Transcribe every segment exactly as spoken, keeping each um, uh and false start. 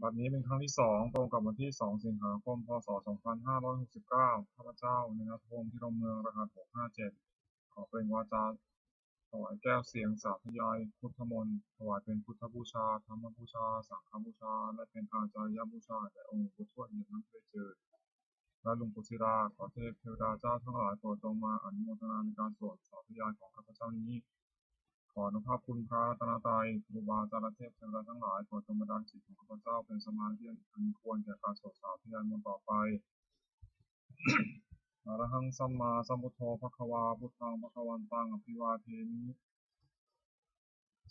บัดนี้เป็นครั้งที่สอง ตรงกับวันที่ สอง สิงหาคม พ.ศ. สองพันห้าร้อยหกสิบเก้า ข้าพเจ้า เนรธพงษ์ พิรมเมือง รหัส หกห้าเจ็ด ขอเปล่งวาจาถวายแก้วเสียงสาธยายพุทธมนต์ ถวายเป็นพุทธบูชา ธรรมบูชา สังฆบูชา และเป็นอาจาริยบูชาแด่องค์หลวงปู่ทวดเหยียบน้ำเตยจืด และหลวงปู่ศิลา ขอเทพเทวดาเจ้าทั้งหลายโปรดจงมาอนุโมทนาในการสวดสาธยายของข้าพเจ้านี้ ขออนุภาพคุณพระรัตนตรัย ครูบาอาจารย์และเทพเทวดาทั้งหลายโปรดจงบันดาลจิตของข้าพเจ้าเป็นสมาธิอันควรแก่การสวดสาธยายมนต์ต่อไป Arahaṃ sammāsambuddho bhagavā, buddhaṃ bhagavantaṃ abhivādemi.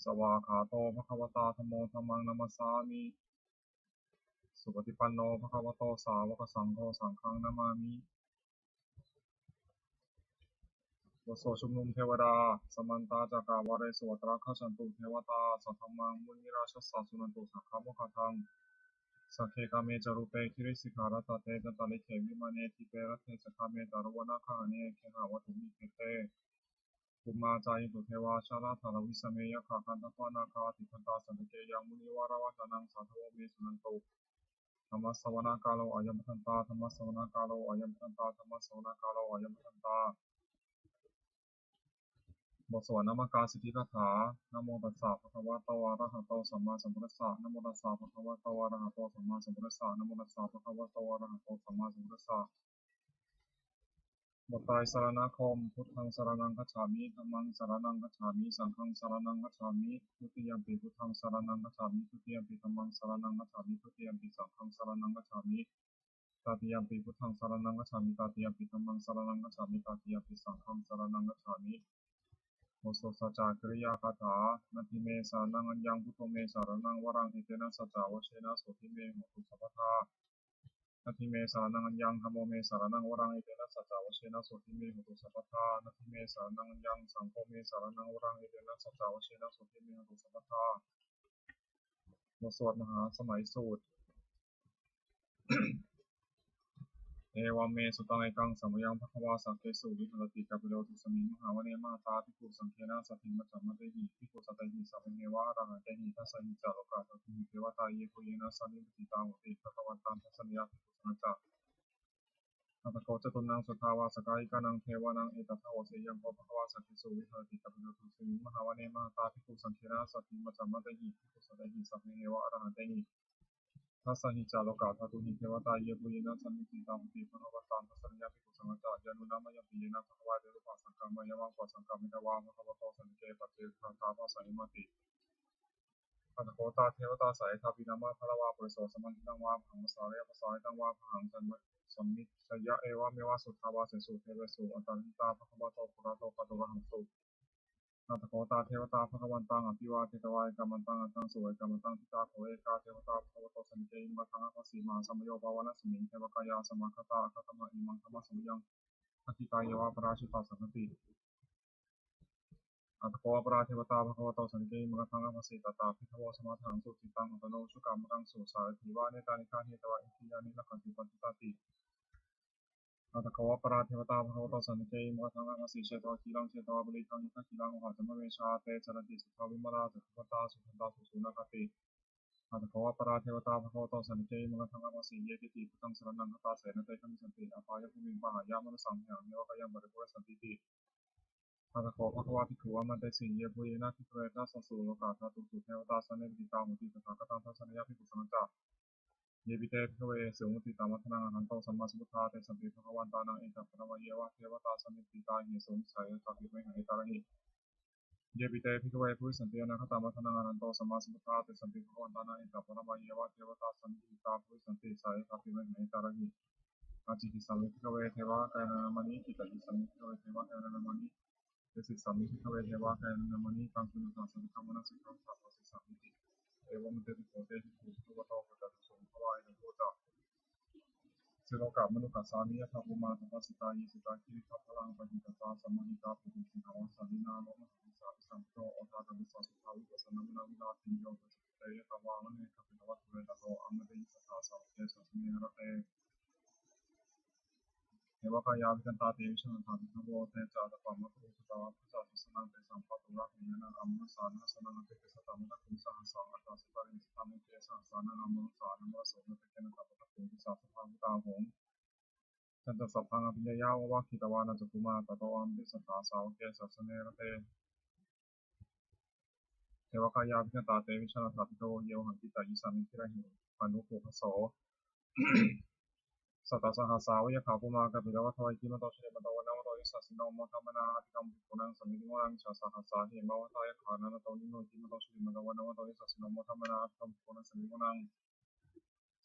Svākkhāto bhagavatā dhammo, dhammaṃ namassāmi. Supaṭipanno bhagavato sāvakasaṅgho, saṅghaṃ namāmi. บทสวดชุมนุมเทวดา Samantā cakkavāḷesu atrāgacchantu devatā, saddhammaṃ munirājassa suṇantu saggamokkhadaṃ. Sagge kāme ca rūpe girisikharataṭe cantalikkhe vimāne, dīpe raṭṭhe ca gāme taruvanagahane gehavatthumhi khette, bhummā cāyantu devā jalathalavisame yakkhagandhabbanāgā, tiṭṭhantā santike yaṃ munivaravacanaṃ sādhavo me suṇantu. Dhammassavanakālo ayambhadantā, dhammassavanakālo ayambhadantā, dhammassavanakālo ayambhadantā. บทสวดนมการสิทธิคาถา Namo tassa bhagavato arahato sammāsambuddhassa. Namo tassa bhagavato arahato sammāsambuddhassa. Namo tassa bhagavato arahato sammāsambuddhassa. บทไตรสรณคมน์ Buddhaṃ saraṇaṃ gacchāmi, dhammaṃ saraṇaṃ gacchāmi, saṅghaṃ saraṇaṃ gacchāmi. Dutiyampi buddhaṃ saraṇaṃ gacchāmi, dutiyampi dhammaṃ saraṇaṃ gacchāmi, dutiyampi saṅghaṃ saraṇaṃ gacchāmi. Tatiyampi buddhaṃ saraṇaṃ gacchāmi, tatiyampi dhammaṃ saraṇaṃ gacchāmi, tatiyampi saṅghaṃ saraṇaṃ gacchāmi. บทสวดสัจจกิริยาคาถา Natthi me saraṇaṃ aññaṃ, buddho me saraṇaṃ varaṃ, etena saccavajjena sotthi me hotu sabbadā. Natthi me saraṇaṃ aññaṃ, dhammo me saraṇaṃ varaṃ, etena saccavajjena sotthi me hotu sabbadā. Natthi me saraṇaṃ aññaṃ, saṅgho me saraṇaṃ varaṃ, etena saccavajjena sotthi me hotu sabbadā. บทสวดมหาสมัยสูตร Evaṃ me sutaṃ. Ekaṃ samayaṃ bhagavā sakkesu viharati kapilavatthusmiṃ mahāvane mahatā bhikkhusaṅghena saddhiṃ pañcamattehi bhikkhusatehi sabbeheva arahantehi. Dasahi ca lokadhātūhi devatā yebhuyyena sannipatitā honti bhagavantaṃ dassanāya bhikkhusaṅghañca. Atha kho catunnaṃ suddhāvāsakāyikānaṃ devānaṃ etadahosi: Ayaṃ kho bhagavā sakkesu viharati kapilavatthusmiṃ mahāvane mahatā bhikkhusaṅghena saddhiṃ pañcamattehi bhikkhusatehi sabbeheva arahantehi. Dasahi ca lokadhātūhi devatā yebhuyyena sannipatitā honti bhagavantaṃ dassanāya bhikkhusaṅghañca. Yannūna mayampi yena bhagavā tenupasaṅkameyyāma, upasaṅkamitvā bhagavato santike paccekagāthā bhāseyyāmāti. Atha kho tā devatā seyyathāpi nāma balavā puriso sammiñjitaṃ vā bāhaṃ pasāreyya, pasāritaṃ vā bāhaṃ sammiñjeyya, evameva suddhāvāsesu devesu antarahitā bhagavato purato pāturahaṃsu. Atha kho tā devatā bhagavantaṃ abhivādetvā ekamantaṃ aṭṭhaṃsu. Ekamantaṃ ṭhitā kho ekā devatā bhagavato santike imaṃ gāthaṃ abhāsi: Mahāsamayo pavanasmiṃ, devakāyā samāgatā, āgatamha imaṃ dhammasamayaṃ, dakkhitāyeva aparājitasaṅghanti. Atha kho aparā devatā bhagavato santike imaṃ gāthaṃ abhāsi: Tatra bhikkhavo samādahaṃsu, cittaṃ attano ujukamakaṃsu; sārathīva nettāni gahetvā, indriyāni rakkhanti paṇḍitāti. Atha kho aparā devatā bhagavato santike imaṃ gāthaṃ abhāsi: Chetvā khīlaṃ chetvā palighaṃ, indakhīlaṃ ohaccamanejā; te caranti suddhā vimalā, cakkhumatā sudantā susunāgāti. Atha kho aparā devatā bhagavato santike imaṃ gāthaṃ abhāsi: Ye keci buddhaṃ saraṇaṃ gatāse, na te gamissanti apāyabhūmiṃ; pahāya mānusaṃ dehaṃ, devakāyaṃ paripūressantīti. Atha kho bhagavā bhikkhū āmantesi: Yebhuyyena bhikkhave dasasu lokadhātūsu devatā sannipatitā honti tathāgataṃ dassanāya bhikkhusaṅghañca. Yepi te bhikkhave ahesuṃ atītamaddhānaṃ arahanto sammāsambuddhā, tesampi bhagavantānaṃ etaparamāyeva devatā sannipatitā ahesuṃ, seyyathāpi vihāya etarahi. Yepi te bhikkhave bhavissanti anāgatamaddhānaṃ arahanto sammāsambuddhā, tesampi bhagavantānaṃ etaparamāyeva devatā sannipatitā bhavissanti, seyyathāpi vihāya etarahi. Ācikkhissāmi bhikkhave devakāyānaṃ nāmāni, kittayissāmi bhikkhave devakāyānaṃ nāmāni, desissāmi bhikkhave devakāyānaṃ nāmāni. Taṃ suṇātha sādhukaṃ manasikarotha bhāsissāmīti. Evaṃ bhanteti kho te bhikkhū bhagavato paccassosuṃ. Bhagavā etadavoca: Silokamanukassāmi, yattha bhummā tadassitā; ye sitā girigabbharaṃ, pahitattā samāhitā. Puthū sīhāva sallīnā, lomahaṃsābhisambhuno; odātamanasā suddhā, vippasannamanāvilā. Bhiyyo pañcasate ñatvā, vane kāpilavatthave; tato āmantayi satthā, sāvake sāsane rate. Devakāyā abhikkantā, te vijānātha bhikkhavo; te ca ātappamakaruṃ, sutvā buddhassa sāsanaṃ. Tesampāturahu ñāṇaṃ, Sāvakānaṃ puññasampadaṃ itiha satamaddakkhuṃ, sahassaṃ atha sattariṃ satamaddakkhuṃ, sahassānaṃ dhammassānaṃ rājato, satamaddakkhuṃ disā sabbā phuṭā ahuṃ. Tañca sabbaṃ abhiññāya vavakkhitvāna cakkhumā, tato āmantayi satthā sāvake sāsane rate. Devakāyā abhikkantā, te vijānātha bhikkhavo, ye vohaṃ kittayissāmi girāhi anupubbaso. Sattasahassā va yakkhā bhummā kāpilavatthavā, iddhimanto jutimanto vaṇṇavanto yasassino, modamānā abhikkāmuṃ bhikkhūnaṃ samitiṃ vanaṃ. Chasahassā hemavatā yakkhā nānattavaṇṇino, iddhimanto jutimanto vaṇṇavanto yasassino, modamānā abhikkāmuṃ bhikkhūnaṃ samitiṃ vanaṃ.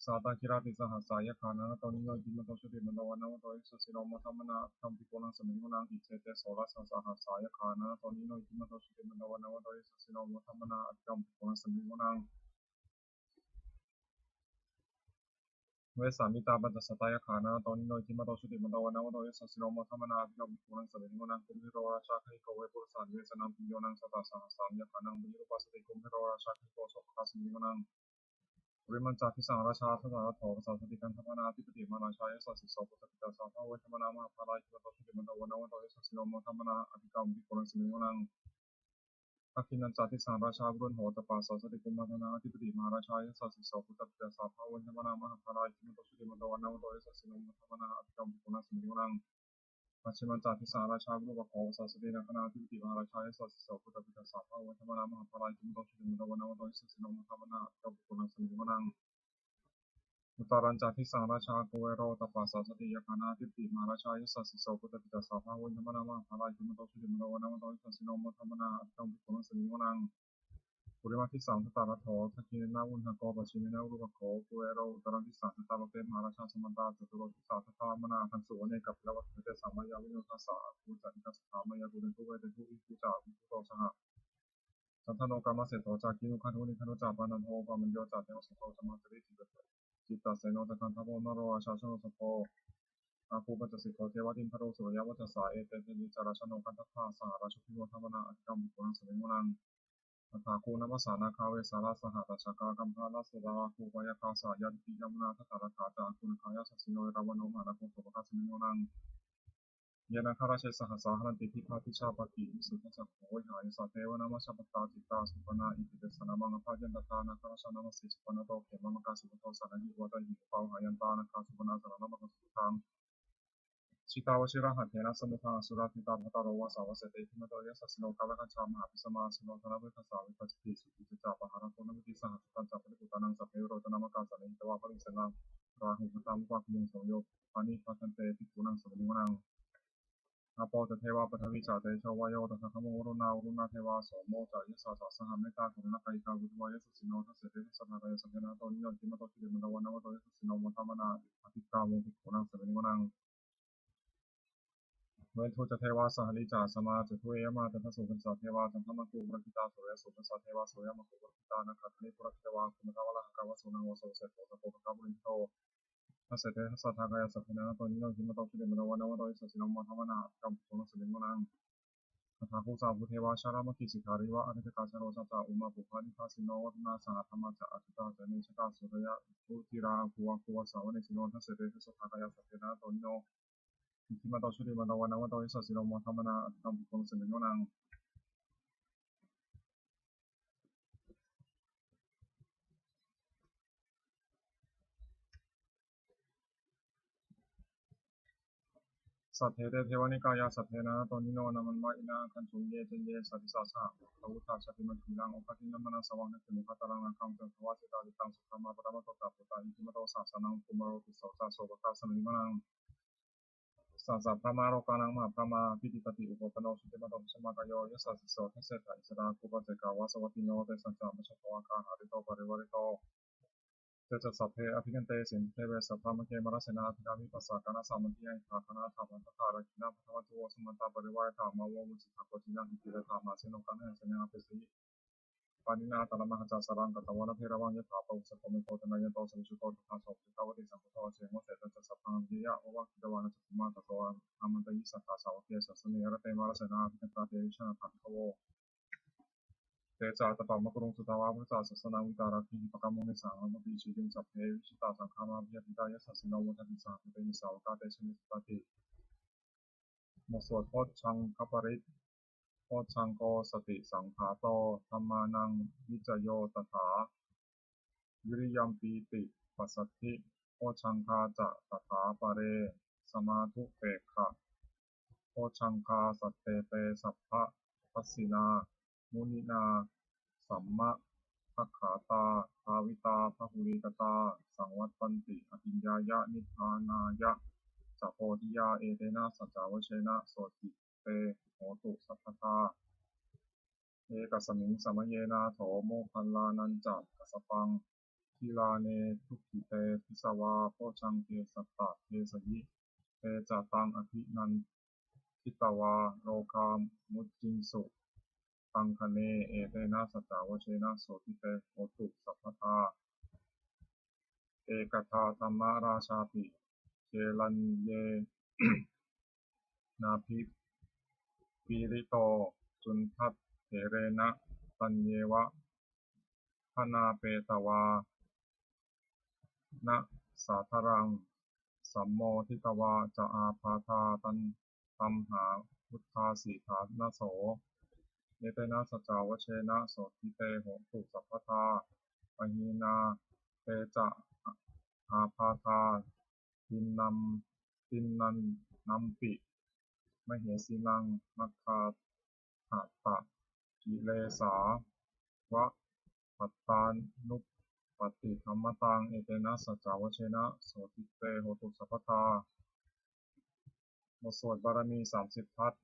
Sātāgirā tisahassā yakkhā nānattavaṇṇino, iddhimanto jutimanto vaṇṇavanto yasassino, modamānā abhikkāmuṃ bhikkhūnaṃ samitiṃ vanaṃ. Iccete soḷasasahassā yakkhā nānattavaṇṇino, iddhimanto jutimanto vaṇṇavanto yasassino, modamānā abhikkāmuṃ bhikkhūnaṃ samitiṃ vanaṃ. Vessāmittā pañcasatā yakkhā nānattavaṇṇino, iddhimanto jutimanto vaṇṇavanto yasassino, modamānā abhikkāmuṃ bhikkhūnaṃ samitiṃ vanaṃ. Kumbhīro rājagahiko vepullassa nivesanaṃ bhiyyo naṃ satasahassaṃ yakkhānaṃ payirupāsati, kumbhīro rājagahiko sopāga samitiṃ vanaṃ. Purimañca disaṃ rājā dhataraṭṭho pasāsati, gandhabbānaṃ ādhipati mahārājā yasassi so. Puttāpi tassa bahavo indanāmā mahabbalā, iddhimanto jutimanto vaṇṇavanto yasassino, modamānā abhikkāmuṃ bhikkhūnaṃ samitiṃ vanaṃ. Dakkhiṇañca disaṃ rājā virūḷho tappasāsati, kumbhaṇḍānaṃ ādhipati mahārājā yasassi so. Puttāpi tassa bahavo indanāmā mahabbalā, iddhimanto jutimanto vaṇṇavanto yasassino, modamānā abhikkāmuṃ bhikkhūnaṃ samitiṃ vanaṃ. Pacchimañca disaṃ rājā virūpakkho pasāsati, nāgānaṃ ādhipati mahārājā yasassi so. Puttāpi tassa bahavo indanāmā mahabbalā, iddhimanto jutimanto vaṇṇavanto yasassino, modamānā abhikkāmuṃ bhikkhūnaṃ samitiṃ vanaṃ. Uttarañca disaṃ rājā kuvero tappasāsati, yakkhānaṃ ādhipati mahārājā yasassi so. Puttāpi tassa bahavo indanāmā mahabbalā, iddhimanto jutimanto vaṇṇavanto yasassino, modamānā abhikkāmuṃ bhikkhūnaṃ samitiṃ vanaṃ. Purimaṃ disaṃ dhataraṭṭho, dakkhiṇena virūḷhako, pacchimena virūpakkho kuvero. Uttaraṃ disaṃ dhataraṭṭhe mahārājā samantā caturo disā, daddallamānā aṭṭhaṃsu vane kāpilavatthave. Tesaṃ māyāvino dāsā āgū vañcanikā saṭhā, māyā kuṭeṇḍu veṭeṇḍu viṭū ca viṭuṭo saha. Candano kāmaseṭṭho ca kinnughaṇḍu nighaṇḍu ca, panādo opamañño ca devasūto ca mātali cittaseno ca gandhabbo naḷo rājā janosabho. Āgū pañcasikho ceva timbarū suriyavaccasā, ete caññe ca rājāno gandhabbā saha rājubhi, modamānā abhikkāmuṃ bhikkhūnaṃ samitiṃ vanaṃ. Athāgū nābhasā nāgā vesālā sahatacchakā, kambalassatarā āgū pāyāgā saha ñātibhi, yāmunā dhataraṭṭhā ca āgū nāgā yasassino, erāvaṇo mahānāgo sopāga samitiṃ vanaṃ. Ye nāgarāje sahasā haranti dibbā dijā pakkhi visuddhacakkhū, vehāyasā te vanamajjhapattā citrā supaṇṇā iti tesa nāmaṃ. Abhayantadā nāgarājānamāsi supaṇṇato khemamakāsi buddho, saṇhāhi vācāhi upavhayantā nāgā supaṇṇā saraṇamakaṃsu buddhaṃ. Jitā vajirahatthena samuddaṃ asurā sitā, bhātaro vāsavassete iddhimanto yasassino, kālakañjā mahābhismā asurā dānaveghasā, vepacitti sucitti ca pahārādo namucī saha. Satañca baliputtānaṃ sabbe verocanāmakā, sannayhitvā baliṃ senaṃ rāhubhaddamupāgamuṃ, samayodāni bhaddante bhikkhūnaṃ samitiṃ vanaṃ. Āpo ca devā paṭhavī ca tejo vāyo tadāgamuṃ, varuṇā vāruṇā devā somo ca yasasā saha, mettākaruṇākāyikā buddhavā yasassino, dasete dasadhā kāyā sabbe nānattavaṇṇino, iddhimanto jutimanto vaṇṇavanto yasassino, modamānā abhikkāmuṃ bhikkhūnaṃ samitiṃ vanaṃ. Veṇḍū ca devā sahalī ca asamā ca duve yamā, candassūpanisā devā candamāgū purakkhitā, suriyassūpanisā devā suriyamāgū purakkhitā, nakkhattāni purakkhitvā āgū mandavalāhakā, vasūnaṃ vāsavassete sakkopāga purindado. Dasete dasadhā kāyā sabbe nānattavaṇṇino, iddhimanto jutimanto vaṇṇavanto yasassino, modamānā abhikkāmuṃ bhikkhūnaṃ samitiṃ vanaṃ. Athāgū sahabhū devā jalamaggisikhāriva, ariṭṭhakā ca rojā ca ummāpupphanibhāsino, varuṇā sahadhammā ca accutā ca anejakā, sūleyyarucirā āgū āgū vāsavanesino. Dasete dasadhā kāyā sabbe nānattavaṇṇino, iddhimanto jutimanto vaṇṇavanto yasassino, modamānā abhikkāmuṃ bhikkhūnaṃ samitiṃ vanaṃ. Saṭṭhete devanikāyā sabbe nānattavaṇṇino, nāmanvayena āgañchuṃ ye caññe sadisā saha. Samāgamuṃ buddhā jātimaddhānaṃ, oghatiṇṇamanāsavaṃ, dakkhemoghataraṃ nāgaṃ, candaṃva asitātitaṃ. Subrahmā paramatto ca puttā, iddhimato saha sanaṃ, kumaropi so ca sopāga samitiṃ vanaṃ. Saha brahmalokānaṃ mahābrahmābhitiṭṭhati, upapanno jutimanto bhismākāyo yasassi so. Dasettha issarā āgū paccekavasavattino, tesañca majjhato āgā hārito parivārito. Te ca sabbe abhikkante sainde deve sabrahmake, mārasenā abhikkāmi passa kaṇhassa mandiyaṃ. Yadayānantaggānaṃ daṭṭhabbaṃ dakkhiṇaṃ, paṭhaviṃ pañcavaggino samantā parivāretha, mā vo muñcittha koci naṃ. Kittayissāma sena kaṇhassa yaṃ, apesayi pāṇinā talamāhacca. Saraṃ katvāna bheravaṃ, yathā pāvussako megho, thanayanto savijjuko. Tadā so paccudāvatti saṅkuddho, asayaṃvase. Tañca sabbaṃ abhiññāya vavakkhitvāna cakkhumā, tato āmantayi satthā sāvake sāsane rate. Mārasenā abhikkantā, te vijānātha bhikkhavo, te ca ātappamakaruṃ. Sutvā buddhassa sāsanaṃ, vītarāgehi pakkāmuṃ, nesaṃ labhanti jituṃ. Sabbe vijitasaṅgāmā bhayātītā yasassino, modanti saha bhūtehi sāvakā te janesutāti. บทสวด Bojjhaṅgaparivaṇṇam. bojjhaṅgo satisaṅkhāto dhammānaṃ vicayo tathā, viriyampīti passaddhi bojjhaṅgā ca tathā pare samādhupekkhabojjhaṅgā. Sattete sabbadassinā muninā sammadakkhātā bhāvitā bahulīkatā saṃvattanti abhiññāya nibbānāya ca bodhiyā. Etena saccavajjena sotthi te hotu sabbadā. Ekasmiṃ samaye nātho moggallānañca kassapaṃ gilāne dukkhite disvā bojjhaṅge satta desayi. Te ca taṃ abhinanditvā rogā mucciṃsu taṅkhaṇe. Etena saccavajjena sotthi te hotu sabbadā. Ekadā dhammarājāpi gelaññenābhipīḷito cundattherena taññeva bhaṇāpetvāna sādaraṃ sammoditvā ca ābādhā tamhā vuṭṭhāsi ṭhānaso. Etena saccavajjena sotthi te hotu sabbadā. Pahīnā te ca ābādhā tiṇṇannampi mahesinaṃ maggāhatakilesāva pattānuppattidhammataṃ. Etena saccavajjena sotthi te hotu sabbadā. บทสวดบารมีสามสิบทัศน์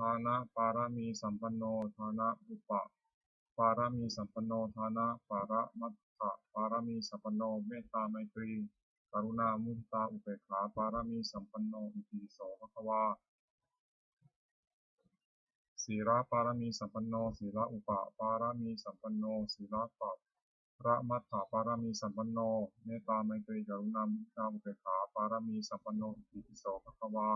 Dāna pāramī sampanno, dāna upapāramī sampanno, dāna paramattha pāramī sampanno, mettā maitrī karuṇā muditā upekkhā pāramī sampanno, itipi so bhagavā. Sīla pāramī sampanno, sīla upapāramī sampanno, sīla paramattha pāramī sampanno, mettā maitrī karuṇā muditā upekkhā pāramī sampanno, itipi so bhagavā.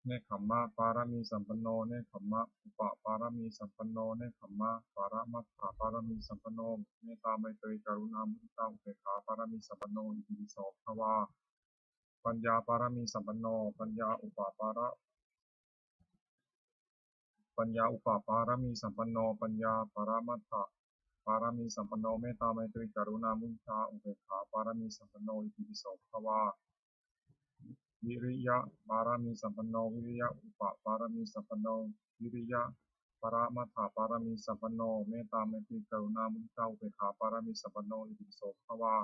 Nekkhamma pāramī sampanno, nekkhamma upapāramī sampanno, nekkhamma paramattha pāramī sampanno, mettā maitrī karuṇā muditā upekkhā pāramī sampanno, itipi so bhagavā. Paññā pāramī sampanno, paññā upapāra paññā upapāramī sampanno, paññā paramattha pāramī sampanno, mettā maitrī karuṇā muditā upekkhā pāramī sampanno, itipi so bhagavā. Viriya pāramī sampanno, viriya upapāramī sampanno, viriya paramattha pāramī sampanno, mettā maitrī karuṇā muditā upekkhā pāramī sampanno, itipi so bhagavā.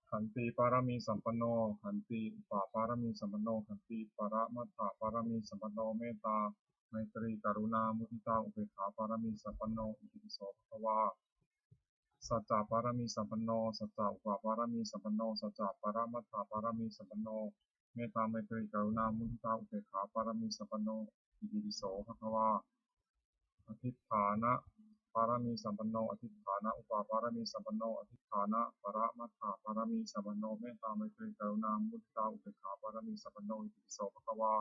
Khanti pāramī sampanno, khanti upapāramī sampanno, khanti paramattha pāramī sampanno, mettā maitrī karuṇā muditā upekkhā pāramī sampanno, itipi so bhagavā. Sacca pāramī sampanno, sacca upapāramī sampanno, sacca paramattha pāramī sampanno, mettā maitrī karuṇā muditā upekkhā pāramī sampanno, itipi so bhagavā. Adhiṭṭhāna pāramī sampanno, adhiṭṭhāna upapāramī sampanno, adhiṭṭhāna paramattha pāramī sampanno, mettā maitrī karuṇā muditā upekkhā pāramī sampanno, itipi so bhagavā.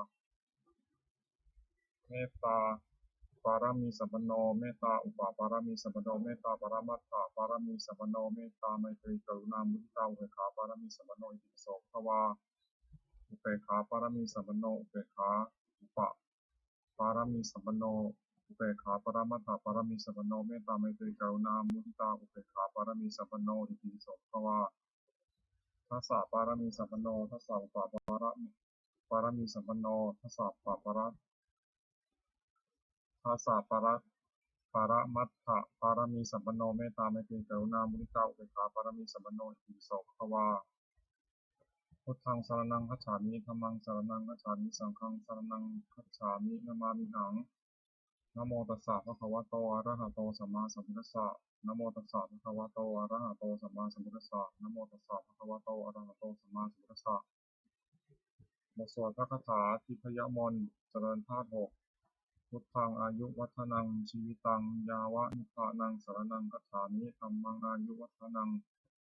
Mettā pāramī sampanno, mettā upapāramī sampanno, mettā paramattha pāramī sampanno, mettā maitrī karuṇā muditā upekkhā pāramī sampanno, itipi so bhagavā. Upekkhā pāramī sampanno, upekkhā upapāramī sampanno, upekkhā paramattha pāramī sampanno, mettā maitrī karuṇā muditā upekkhā pāramī sampanno, itipi so bhagavā. Dasa pāramī sampanno, dasa upapāra pāramī sampanno, dasa upapāra dasa pāra paramattha pāramī sampanno, mettā maitrī karuṇā muditā upekkhā pāramī sampanno, itipi so bhagavā. Buddhaṃ saraṇaṃ gacchāmi, dhammaṃ saraṇaṃ gacchāmi, saṅghaṃ saraṇaṃ gacchāmi, namāmihaṃ. Namo tassa bhagavato arahato sammāsambuddhassa. Namo tassa bhagavato arahato sammāsambuddhassa. Namo tassa bhagavato arahato sammāsambuddhassa. บทสวดพระคาถาทิพยมนต์ เจริญธาตุหก Buddhaṃ āyuvaḍḍhanaṃ jīvitaṃ yāva nibbānaṃ saraṇaṃ gacchāmi. Dhammaṃ āyuvaḍḍhanaṃ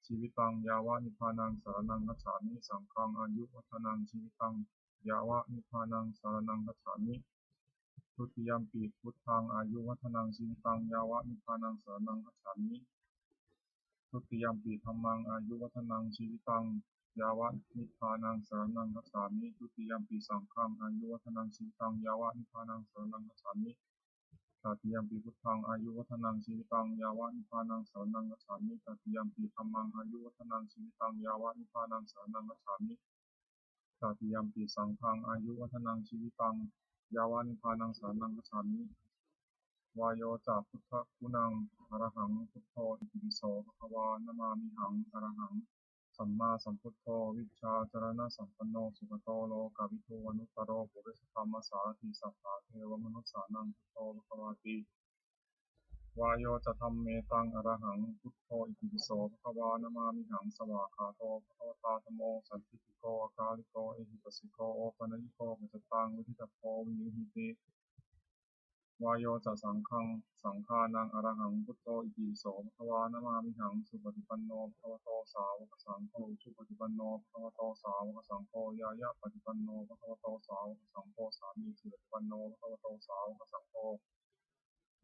jīvitaṃ yāva nibbānaṃ saraṇaṃ gacchāmi. Saṅghaṃ āyuvaḍḍhanaṃ jīvitaṃ yāva nibbānaṃ saraṇaṃ gacchāmi. Dutiyampi buddhaṃ āyuvaḍḍhanaṃ jīvitaṃ yāva nibbānaṃ saraṇaṃ gacchāmi. Dutiyampi dhammaṃ āyuvaḍḍhanaṃ jīvitaṃ yāva nibbānaṃ saraṇaṃ gacchāmi. Dutiyampi saṅghaṃ āyuvaḍḍhanaṃ jīvitaṃ yāva nibbānaṃ saraṇaṃ gacchāmi. Tatiyampi buddhaṃ āyuvaḍḍhanaṃ jīvitaṃ yāva nibbānaṃ saraṇaṃ gacchāmi. Tatiyampi dhammaṃ āyuvaḍḍhanaṃ jīvitaṃ yāva nibbānaṃ saraṇaṃ gacchāmi. Tatiyampi saṅghaṃ āyuvaḍḍhanaṃ jīvitaṃ yāva nibbānaṃ saraṇaṃ gacchāmi. Vāyo ca buddhaguṇaṃ arahaṃ buddho itipi so bhagavā namāmihaṃ arahaṃ sammāsambuddho vijjācaraṇasampanno sugato lokavidū anuttaro purisadammasārathi satthā devamanussānaṃ buddho bhagavāti. Vāyo ca dhammetaṃ arahaṃ buddho itipi so bhagavā namāmihaṃ svākkhāto bhagavatā dhammo sandiṭṭhiko akāliko ehipassiko opanayiko paccattaṃ veditabbo viññūhīti. Vāyo ca saṅghaṃ saṅghānaṃ arahaṃ buddho itipi so bhagavā namāmihaṃ supaṭipanno bhagavato sāvakasaṅgho ujupaṭipanno bhagavato sāvakasaṅgho ñāyapaṭipanno bhagavato sāvakasaṅgho sāmīcipaṭipanno bhagavato sāvakasaṅgho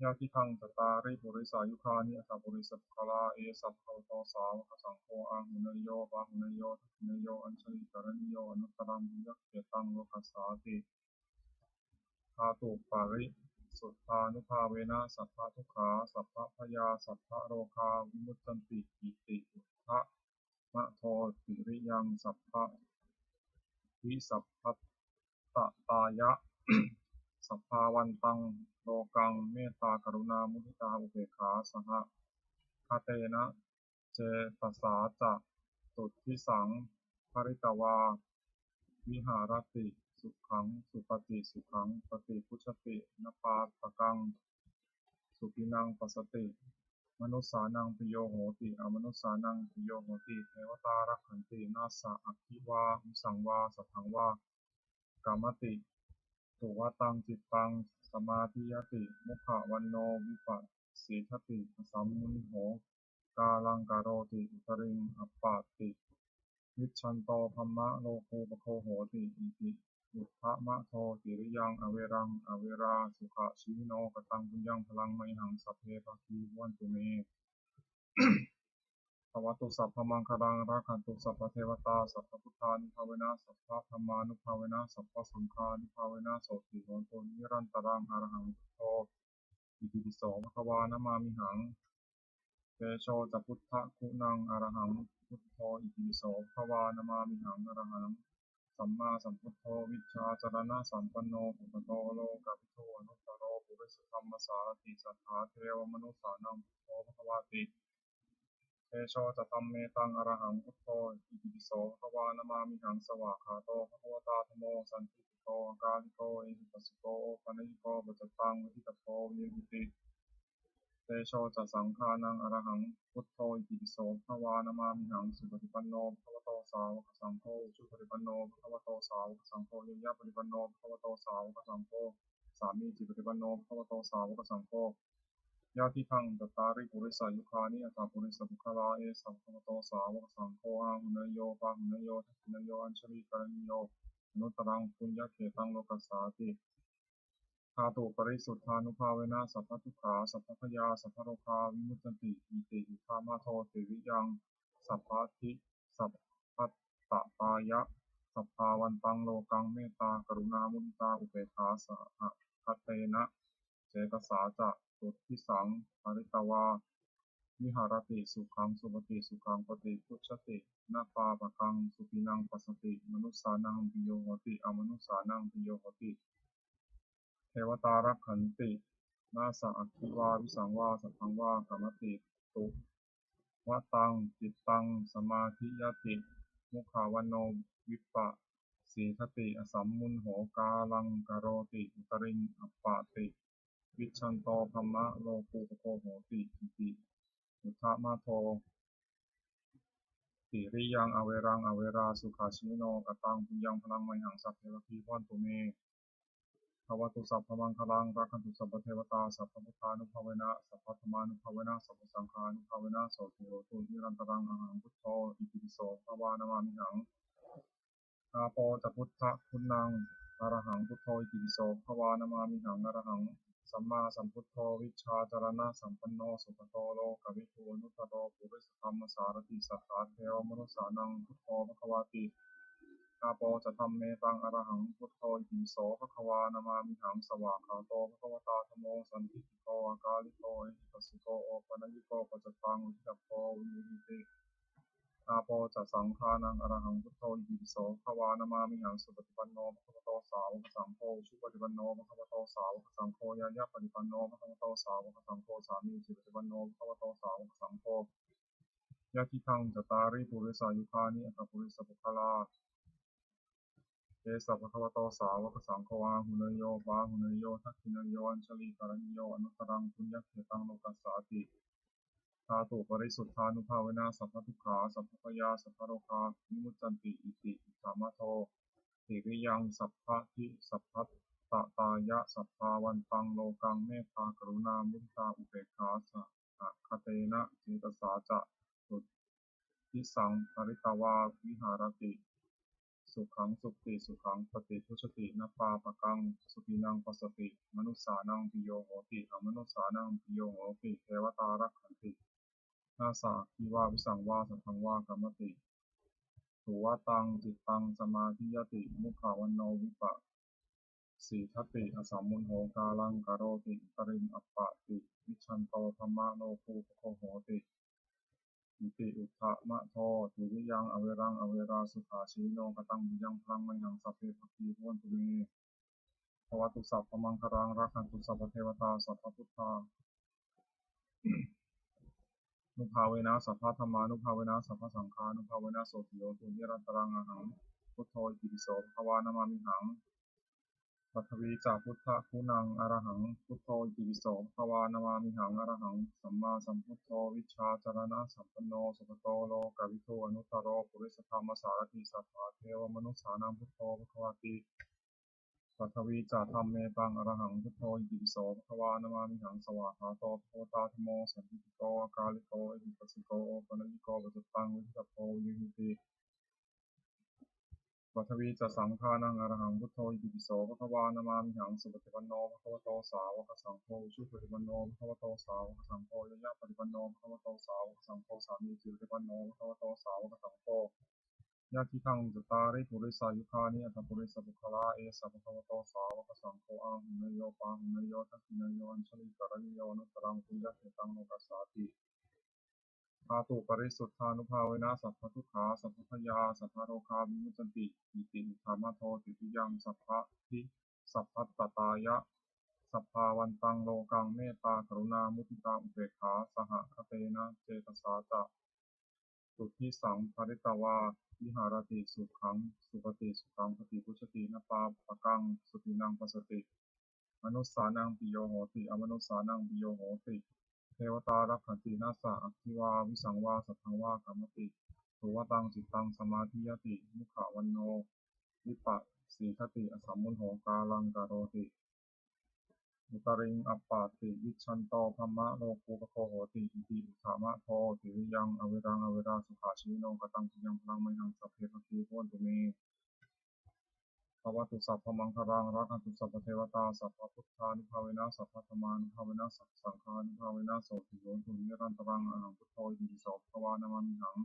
yadidaṃ cattāri purisayugāni aṭṭha purisapuggalā esa bhagavato sāvakasaṅgho āhuneyyo pāhuneyyo dakkhiṇeyyo añjalikaraṇīyo anuttaraṃ puññakkhettaṃ lokassāti. Dhātuparisuddhānubhāvena sabbadukkhā sabbabhayā sabbarogā vimuccanti. Iti uddhamadho tiriyaṃ sabbadhi sabbattatāya sabbāvantaṃ lokaṃ mettā karuṇā muditā upekkhā sahagatena cetasā catuddhisaṃ pharitvā viharati sukhaṃ supati sukhaṃ paṭibujjhati na pāpakaṃ supinaṃ passati manussānaṃ piyo hoti amanussānaṃ piyo hoti devatā rakkhanti nāssa aggi vā visaṃ vā satthaṃ vā kamati tuvaṭaṃ cittaṃ samādhiyati mukhavaṇṇo vippasīdati asammuḷho kālaṃ karoti uttariṃ appaṭivijjhanto brahmalokūpago hoti. Iti uddhamadho tiriyaṃ averaṃ averā sukhajīvino. Kataṃ puññaṃ balaṃ mayhaṃ sabbe bhāgī bhavantu me. Bhavatu sabbamaṅgalaṃ rakkhantu sabbadevatā sabbabuddhānubhāvena sabbadhammānubhāvena sabbasaṅghānubhāvena sotthī hontu nirantaraṃ. Arahaṃ buddho itipi so bhagavā namāmihaṃ. Tejo ca buddhaguṇaṃ arahaṃ buddho itipi so bhagavā namāmihaṃ arahaṃ sammāsambuddho vijjācaraṇasampanno sugato lokavidū anuttaro purisadammasārathi satthā devamanussānaṃ buddho bhagavāti. Tejo ca dhammetaṃ arahaṃ buddho itipi so bhagavā namāmihaṃ svākkhāto bhagavatā dhammo sandiṭṭhiko akāliko ehipassiko opanayiko paccattaṃ veditabbo viññūhīti. Tejo ca saṅghānaṃ arahaṃ buddho itipi so bhagavā namāmihaṃ supaṭipanno bhagavato sāvakasaṅgho ujupaṭipanno bhagavato sāvakasaṅgho ñāyapaṭipanno bhagavato sāvakasaṅgho sāmīcipaṭipanno bhagavato sāvakasaṅgho yadidaṃ cattāri purisayugāni aṭṭha purisapuggalā esa bhagavato sāvakasaṅgho āhuneyyo pāhuneyyo dakkhiṇeyyo añjalikaraṇīyo anuttaraṃ puññakkhettaṃ lokassāti. Dhātuparisuddhānubhāvena sabbadukkhā sabbabhayā sabbarogā vimuccanti. Iti uddhamadho tiriyaṃ sabbadhi sabbattatāya sabbāvantaṃ lokaṃ mettā karuṇā muditā upekkhā sahagatena cetasā catuddhisaṃ pharitvā viharati sukhaṃ supati sukhaṃ paṭibujjhati na pāpakaṃ supinaṃ passati manussānaṃ piyo hoti amanussānaṃ piyo hoti devatā rakkhanti nāssa aggi vā visaṃ vā satthaṃ vā kamati tuvaṭaṃ cittaṃ samādhiyati mukhavaṇṇo vippasīdati asammuḷho kālaṃ karoti uttariṃ appaṭivijjhanto brahmalokūpago hoti. Iti uddhamadho tiriyaṃ averaṃ averā sukhajīvino. Kataṃ puññaṃ balaṃ mayhaṃ sabbe bhāgī bhavantu me. Bhavatu sabbamaṅgalaṃ rakkhantu sabbadevatā sabbabuddhānubhāvena sabbadhammānubhāvena sabbasaṅghānubhāvena sotthī hontu nirantaraṃ. Arahaṃ buddho itipi so bhagavā namāmihaṃ. Āpo ca buddhaguṇaṃ arahaṃ buddho itipi so bhagavā namāmihaṃ arahaṃ sammāsambuddho vijjācaraṇasampanno sugato lokavidū anuttaro purisadammasārathi satthā devamanussānaṃ buddho bhagavāti. Nāpo ca dhammetaṃ arahaṃ buddho itipi so bhagavā namāmihaṃ. Svākkhāto bhagavatā dhammo sandiṭṭhiko akāliko ehipassiko opanayiko paccattaṃ veditabbo viññūhīti. Nāpo ca saṅghānaṃ arahaṃ buddho itipi so bhagavā namāmihaṃ. Supaṭipanno bhagavato sāvakasaṅgho ujupaṭipanno bhagavato sāvakasaṅgho ñāyapaṭipanno bhagavato sāvakasaṅgho sāmīcipaṭipanno bhagavato sāvakasaṅgho yadidaṃ cattāri purisayugāni aṭṭha purisapuggalā esa bhagavato sāvakasaṅgho āhuneyyo pāhuneyyo dakkhiṇeyyo añjalikaraṇīyo anuttaraṃ puññakkhettaṃ lokassāti. Dhātuparisuddhānubhāvena sabbadukkhā sabbabhayā sabbarogā vimuccanti. Iti uddhamadho tiriyaṃ sabbadhi sabbattatāya sabbāvantaṃ lokaṃ mettā karuṇā muditā upekkhā sahagatena cetasā catuddisaṃ pharitvā viharati. Sukhaṃ supati, sukhaṃ paṭibujjhati, na pāpakaṃ supinaṃ passati, manussānaṃ piyo hoti, amanussānaṃ piyo hoti, devatā rakkhanti, nāssa aggi vā visaṃ vā satthaṃ vā kamati, tuvaṭaṃ cittaṃ samādhiyati, mukhavaṇṇo vippasīdati, asammūḷho kālaṃ karoti, uttariṃ appaṭivijjhanto brahmalokūpago hoti. Iti uddhamadho tiriyaṃ averaṃ averā sukhajīvino. Kataṃ puññaphalaṃ mayhaṃ sabbe bhāgī bhavantu me. Bhavatu sabbamaṅgalaṃ rakkhantu sabbadevatā sabbadhukkhanubbhāvena sabbadhammānubbhāvena sabbasaṅghānubbhāvena sotthī hontu nirantaraṃ. Arahaṃ buddho itipi so bhagavā namāmihaṃ. Pathavī ca buddhaguṇaṃ arahaṃ buddho itipi so bhagavā namāmihaṃ. Arahaṃ sammāsambuddho vijjācaraṇasampanno sugato lokavidū anuttaro purisadammasārathi satthā devamanussānaṃ buddho bhagavāti. Pathavī ca dhammetaṃ arahaṃ buddho itipi so bhagavā namāmihaṃ. Svākkhāto bhagavatā dhammo sandiṭṭhiko akāliko ehipassiko opanayiko paccattaṃ veditabbo viññūhīti. Pathavī ca saṅghānaṃ arahaṃ buddho itipi so bhagavā namāmihaṃ. Supaṭipanno bhagavato sāvakasaṅgho ujupaṭipanno bhagavato sāvakasaṅgho ñāyapaṭipanno bhagavato sāvakasaṅgho sāmīcipaṭipanno bhagavato sāvakasaṅgho yadidaṃ cattāri purisayugāni aṭṭha purisapuggalā esa bhagavato sāvakasaṅgho āhuneyyo pāhuneyyo dakkhiṇeyyo añjalikaraṇīyo anuttaraṃ puññakkhettaṃ lokassāti. Dhātuparisuddhānubhāvena sabbadukkhā sabbabhayā sabbarogā vimuccanti. Iti uddhamadho tiriyaṃ sabbadhi sabbattatāya sabbāvantaṃ lokaṃ mettā karuṇā muditā upekkhā sahagatena cetasā catuddisaṃ pharitvā viharati. Sukhaṃ supati, sukhaṃ paṭibujjhati, na pāpakaṃ supinaṃ passati, manussānaṃ piyo hoti, amanussānaṃ piyo hoti, devatā rakkhanti, nāssa aggi vā visaṃ vā satthaṃ vā kamati, tuvaṭaṃ cittaṃ samādhiyati, mukhavaṇṇo vippasīdati, asammūḷho kālaṃ karoti, uttariṃ appaṭivijjhanto brahmalokūpago hoti. Iti uddhamadho tiriyaṃ averaṃ averā sukhajīvino. Kataṃ puññaphalaṃ mayhaṃ sabbe bhāgī bhavantu me. Bhavatu sabbamaṅgalaṃ rakkhantu sabbadevatā sabbabuddhānubhāvena sabbadhammānubhāvena sabbasaṅghānubhāvena sotthī hontu nirantaraṃ. Arahaṃ buddho itipi so bhagavā namāmihaṃ.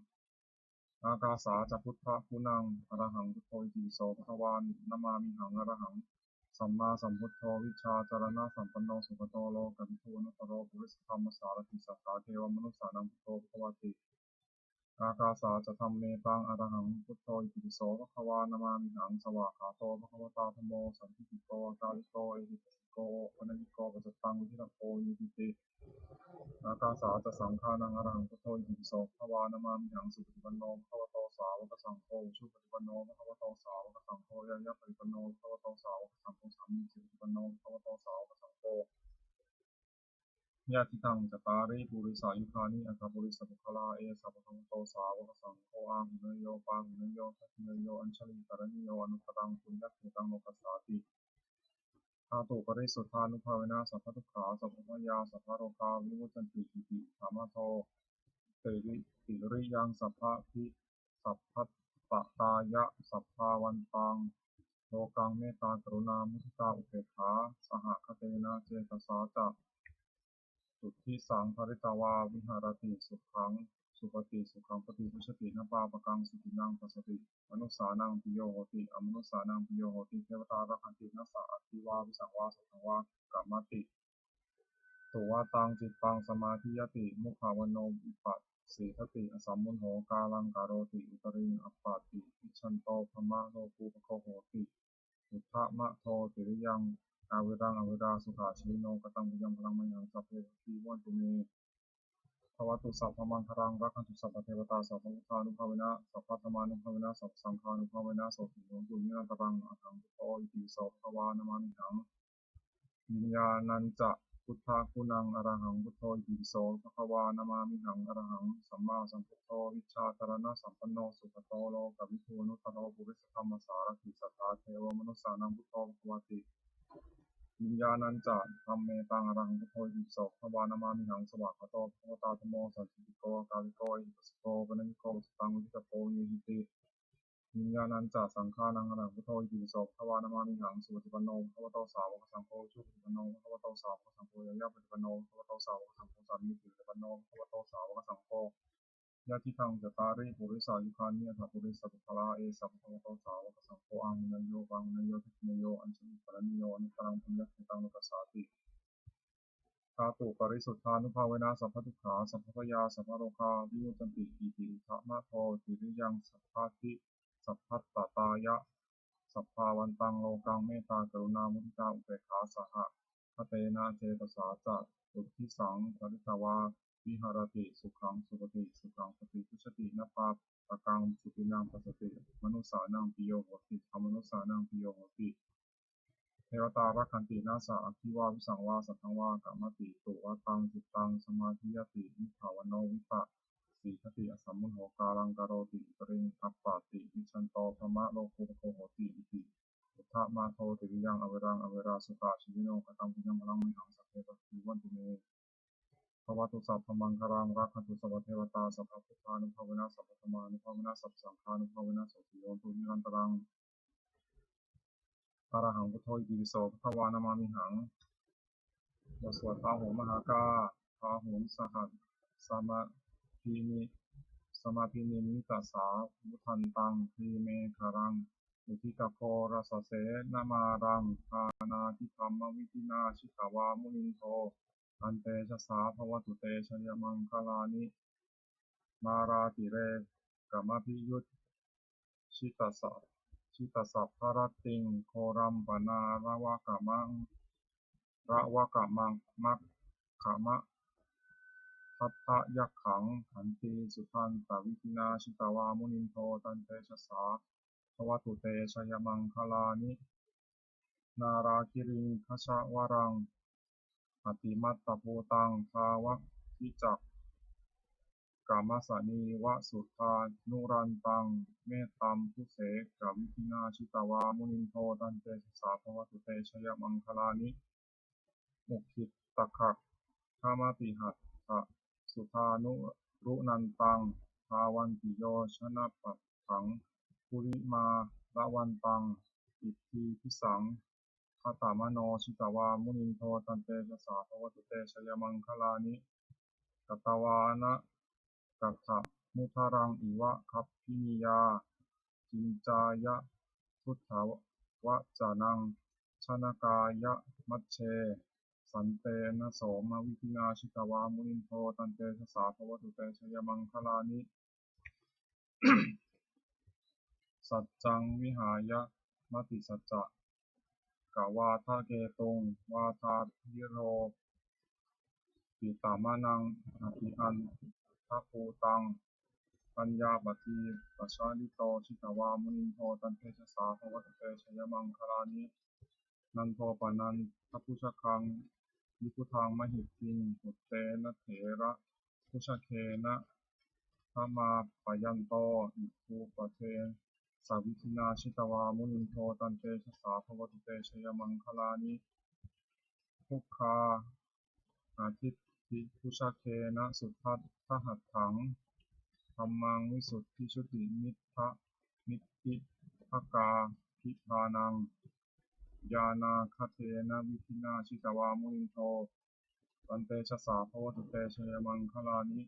Ākāsā ca buddhaguṇaṃ arahaṃ buddho itipi so bhagavā namāmihaṃ. Arahaṃ sammāsambuddho vijjācaraṇasampanno sugato lokavidū anuttaro purisadammasārathi satthā devamanussānaṃ buddho bhagavāti. Ākāsā ca dhammetaṃ arahaṃ buddho itipi so bhagavā namāmihaṃ. Svākkhāto bhagavatā dhammo sandiṭṭhiko akāliko ehipassiko opanayiko paccattaṃ veditabbo viññūhīti. Ākāsā ca saṅghānaṃ arahaṃ buddho itipi so bhagavā namāmihaṃ. Supaṭipanno bhagavato sāvakasaṅgho ujupaṭipanno bhagavato sāvakasaṅgho ñāyapaṭipanno bhagavato sāvakasaṅgho sāmīcipaṭipanno bhagavato sāvakasaṅgho yadidaṃ cattāri purisayugāni aṭṭha purisapuggalā esa bhagavato sāvakasaṅgho āhuneyyo pāhuneyyo dakkhiṇeyyo añjalikaraṇīyo anuttaraṃ puññakkhettaṃ lokassāti. Dhātuparisuddhānubhāvena sabbadukkhā sabbabhayā sabbarogā vimuccanti. Iti uddhamadho tiri- tiriyaṃ sabbadhi sabbattatāya sabbāvantaṃ lokaṃ mettā karuṇā muditā upekkhā sahagatena cetasā catuddisaṃ pharitvā viharati sukhaṃ supati, sukhaṃ paṭibujjhati, na pāpakaṃ supinaṃ passati, manussānaṃ piyo hoti, amanussānaṃ piyo hoti, devatā rakkhanti, nāssa aggi vā visaṃ vā satthaṃ vā kamati, tuvaṭaṃ cittaṃ samādhiyati, mukhavaṇṇo vippasīdati, asammuḷho kālaṃ karoti, uttariṃ appaṭivijjhanto brahmalokūpago hoti, uddhamadho tiriyaṃ averaṃ averā sukhajīvino. Kataṃ puññaphalaṃ mayhaṃ sabbe bhāgī bhavantu me. Bhavatu sabbamaṅgalaṃ, rakkhantu sabbadevatā, sabbabuddhānubhāvena, sabbadhammānubhāvena, sabbasaṅghānubhāvena, sotthī hontu nirantaraṃ. Arahaṃ buddho itipiso bhagavā namāmihaṃ. Viññāṇañca buddhaguṇaṃ, arahaṃ buddho itipiso bhagavā namāmihaṃ. Arahaṃ sammāsambuddho vijjācaraṇasampanno sugato lokavidū anuttaro purisadammasārathi satthā devamanussānaṃ buddho bhagavāti. Viññāṇañca dhammetaṃ, arahaṃ buddho itipiso bhagavā namāmihaṃ. Svākkhāto bhagavatā dhammo sandiṭṭhiko akāliko ehipassiko opanayiko paccattaṃ veditabbo viññūhīti. Viññāṇañca saṅghānaṃ, arahaṃ buddho itipiso bhagavā namāmihaṃ. Supaṭipanno bhagavato sāvakasaṅgho, ujupaṭipanno bhagavato sāvakasaṅgho, ñāyapaṭipanno bhagavato sāvakasaṅgho, sāmīcipaṭipanno bhagavato sāvakasaṅgho, yadidaṃ cattāri purisayugāni aṭṭha purisapuggalā, esa bhagavato sāvakasaṅgho, āhuneyyo pāhuneyyo dakkhiṇeyyo añjalikaraṇīyo anuttaraṃ puññakkhettaṃ lokassāti. Dhātuparisuddhānubhāvena sabbadukkhā sabbabhayā sabbarogā vimuccanti. Iti uddhamadho tiriyaṃ sabbadhi sabbattatāya sabbāvantaṃ lokaṃ mettā karuṇā muditā upekkhā sahagatena cetasā catuddisaṃ pharitvā viharati sukhaṃ supati, sukhaṃ paṭibujjhati, na pāpakaṃ supinaṃ passati, manussānaṃ piyo hoti, amanussānaṃ piyo hoti, devatā rakkhanti, nāssa aggi vā visaṃ vā satthaṃ vā kamati, tuvaṭaṃ cittaṃ samādhiyati, mukhavaṇṇo vippasīdati, asammuḷho kālaṃ karoti, uttariṃ appaṭivijjhanto brahmalokūpago hoti. Iti uddhamadho tiriyaṃ averaṃ averā sukhajīvino. Kataṃ puññaphalaṃ mayhaṃ sabbe bhāgī bhavantu me. Bhavatu sabbamaṅgalaṃ, rakkhantu sabbadevatā, sabbabuddhānubhāvena, sabbadhammānubhāvena, sabbasaṅghānubhāvena, sotthī hontu nirantaraṃ. Arahaṃ buddho itipiso bhagavā namāmihaṃ. บทสวดพาหุงมหากา Bāhuṃ sahassamabhini samabhinimmitasāvudhantaṃ, grīmekhalaṃ uditaghorasasenamāraṃ, dānādidhammavidhinā jitavā munindo, tantejasā bhavatu te jayamaṅgalāni. Mārātirekamabhiyujjhitasabba- jjhitasabbarattiṃ, ghorampanāḷavakamakkhamathaddhayakkhaṃ, khantīsudantavidhinā jitavā munindo, tantejasā bhavatu te jayamaṅgalāni. Nāḷāgiriṃ gajavaraṃ atimattabhūtaṃ, dāvaggicakkamasanīva sudāruṇantaṃ, mettambusekavidhinā jitavā munindo, tantejasā bhavatu te jayamaṅgalāni. Ukkhittakhaggamatihatthasudāruṇantaṃ, dhāvantiyojanapathaṅgulimālavantaṃ, iddhībhisaṅkhatamano jitavā munindo, tantejasā bhavatu te jayamaṅgalāni. Katvāna kaṭṭhamudaraṃ iva gabbhinīyā, ciñcāya duṭṭhavacanaṃ janakāyamajjhe, santena somavidhinā jitavā munindo, tantejasā bhavatu te jayamaṅgalāni. Saccaṃ vihāya matisaccakavādaketuṃ, vādābhiropitamanaṃ atiandhabhūtaṃ, paññāpadīpajalito jitavā munindo, tantejasā bhavatu te jayamaṅgalāni. Nandopanandabhujagaṃ vibudhaṃ mahiddhiṃ, puttena therabhujagena damāpayanto, iddhūpadesavidhinā jitavā munindo, tantejasā bhavatu te jayamaṅgalāni. Duggāhadiṭṭhibhujagena sudaṭṭhahatthaṃ, brahmaṃ visuddhijutimiddha- middhibakābhidhānaṃ paṭibāhaṃ ñāṇāgadena vidhinā jitavā munindo, tantejasā bhavatu te jayamaṅgalāni.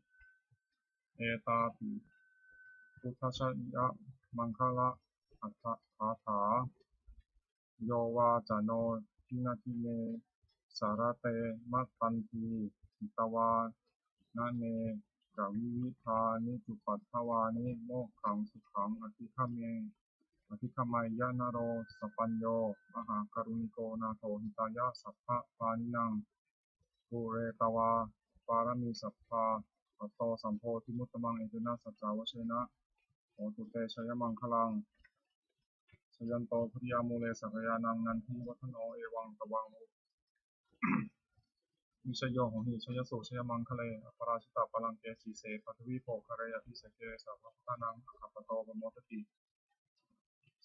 Etāpi buddhajayamaṅgalaaṭṭhagāthā, yo vācano dinadine sarate matandī, hitvānanekavividhāni cupaddavāni, mokkhaṃ sukhaṃ adhigameyya adhigameyya naro sapañño. Mahākāruṇiko nātho hitāya sabbapāṇinaṃ, pūretvā pāramī sabbā patto sambodhimuttamaṃ, etena saccavajjena hotu te jayamaṅgalaṃ. Jayanto bodhiyā mūle sakyānaṃ nandivaḍḍhano, evaṃ tvaṃ vijayo hohi jayassu jayamaṅgale, aparājitapallaṅke sīse paṭhavipokkhare abhiseke sabbabuddhānaṃ aggappatto pamodati.